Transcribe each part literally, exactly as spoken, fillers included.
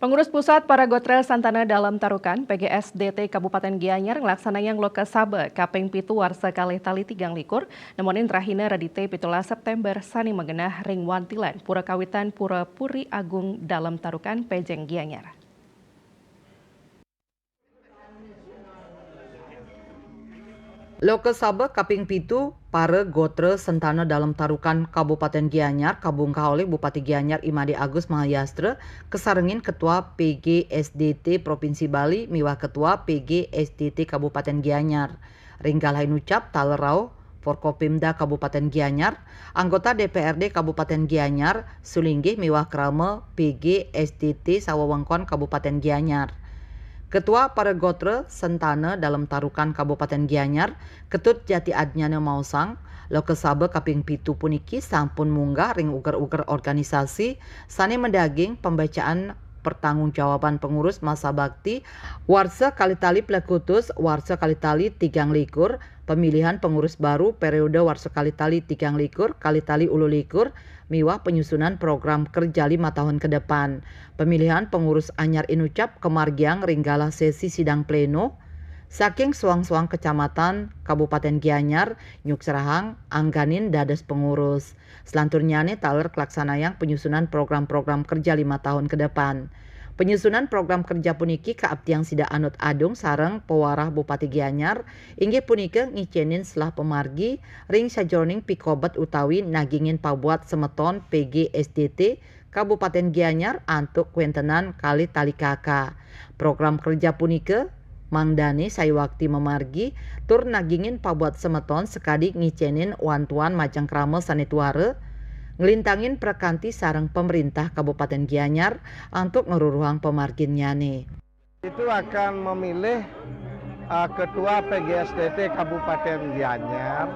Pengurus Pusat Para Gotra Santana Dalem Tarukan, P G S D T Kabupaten Gianyar, nglaksanayang Loka Saba kaping pitu warsa kalih tali tigang likur, nemonin rahina Redite pitulas September sane magenah ring Wantilan, Pura Kawitan Pura Puri Agung Dalem Tarukan, Pejeng Gianyar. Loka Saba kaping pitu, Para Gotra Sentana Dalem Tarukan Kabupaten Gianyar, kabungkah olih Bupati Gianyar I Made Agus Mahayastra, kasarengin Ketua P G S D T Provinsi Bali miwah Ketua P G S D T Kabupaten Gianyar. Ring galah inucap taler rauh Forkopimda Kabupaten Gianyar, anggota D P R D Kabupaten Gianyar, sulinggih miwah krama P G S D T sawewengkon Kabupaten Gianyar. Ketua Para Gotra Sentana Dalem Tarukan Kabupaten Gianyar, Ketut Jati Adnyana maosang, Loka Saba kaping pitu puniki sampun munggah ring uger-uger organisasi sane madaging pembecaan pertanggungjawaban pengurus masa bakti warsa kalih tali plekutus, warsa kalih tali tigang likur, pemilihan pengurus baru periode warsa kalih tali tigang likur, kalih tali ulu likur, miwah penyusunan program kerja lima tahun ke depan. Pemilihan pengurus anyar inucap kamargiang ring galah sesi sidang pleno saking suang-suang kecamatan Kabupaten Gianyar nyukserahang angganin dados pengurus. Selanturnyane taler kalaksanayang penyusunan program-program kerja lima tahun ke depan. Penyusunan program kerja puniki kaaptiang sida anut adung sareng pawarah Bupati Gianyar, inggih punika ngicenin selah pamargi ring sajeroning pikobet utawi nagingin pabuat semeton P G S D T Kabupaten Gianyar antuk kwentenan kalih tali K K. Program kerja punika mangdane sayuwakti mamargi tur nagingin pabuat semeton sakadi ngicenin wantuan majeng krama sane tuara, nglintangin prakanti sareng pamrintah Kabupaten Gianyar antuk ngruruhang pamarginnyane. Itu akan memilih, eh, Ketua P G S D T Kabupaten Gianyar,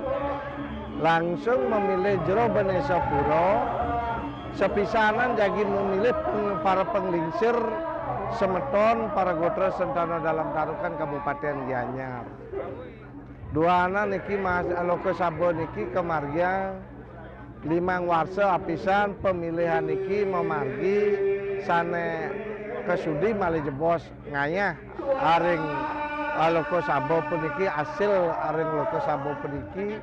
langsung memilih Jero Bene Sapura, sepisanan jagi memilih peng-, para penglingsir semeton Para Gotra Sentana Dalem Tarukan Kabupaten Gianyar. Duanan niki Mas Loka Saba niki kamargiang limang warsa apisan pemilihan niki mamargi sane kasudi malih jebos ngayah aring, eh, Loka Saba puniki, asil aring Loka Saba puniki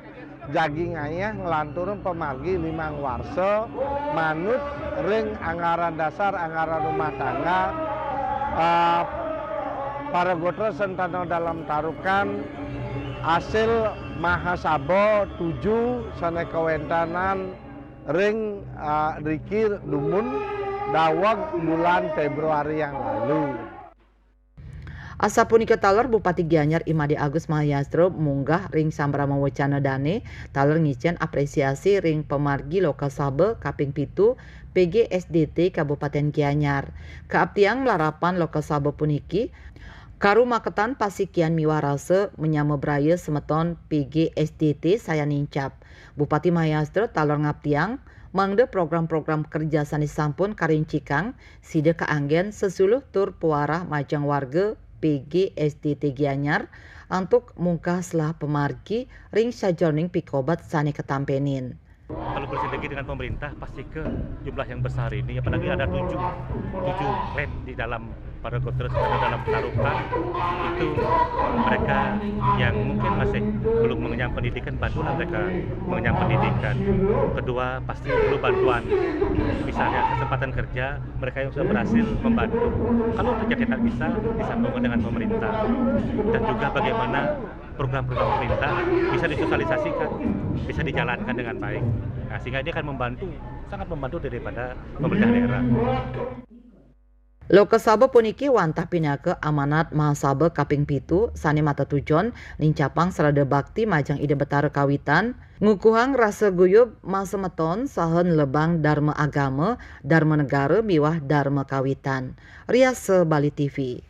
jagi ngayah nglanturang pamargi limang warsa manut ring anggaran dasar anggaran rumah tangga, eh, Para Gotra Sentana Dalem Tarukan asil Mahasaba tujuh sane kawentenan ring, eh, riki dumun daweg bulan Februari yang lalu. Asapunika taler Bupati Gianyar I Made Agus Mahayastra munggah ring sambrama wecana dane taler ngicen apresiasi ring pamargi Loka Saba kaping pitu P G S D T Kabupaten Gianyar. Kaaptiang malarapan Loka Saba puniki karumaketan pasikian miwah rasa manyama braya semeton P G S D T sayan nincap. Bupati Mahayastra taler ngaptiang mangda program-program kerja sane sampun karincikang sida kaanggen sesuluh tur pawarah majeng warga P G S D T Gianyar antuk mungkah selah pamargi ring sajeroning pikobet sane katampenin. Kalau bersinergi dengan pemerintah, pasti ke jumlah yang besar ini, apalagi ada tujuh, tujuh lab di dalam Para Gotra Sentana Dalem Tarukan, itu mereka yang mungkin masih belum mengenyam pendidikan, bantulah mereka mengenyam pendidikan. Kedua, pasti perlu bantuan, misalnya kesempatan kerja, mereka yang sudah berhasil membantu. Kalau kerja tidak bisa, disambung dengan pemerintah. Dan juga bagaimana program-program pemerintah bisa disosialisasikan, bisa dijalankan dengan baik. Nah, sehingga ini akan membantu, sangat membantu daripada pemerintah daerah. Loka Saba puniki wantah pinaka amanat Mahasaba kaping pitu sane matetujon nincapang srada bakti majeng Ida Betara Kawitan, ngukuhang rasa guyub masemeton saha nlebang dharma agama, dharma negara miwah dharma kawitan. Riasa Bali T V.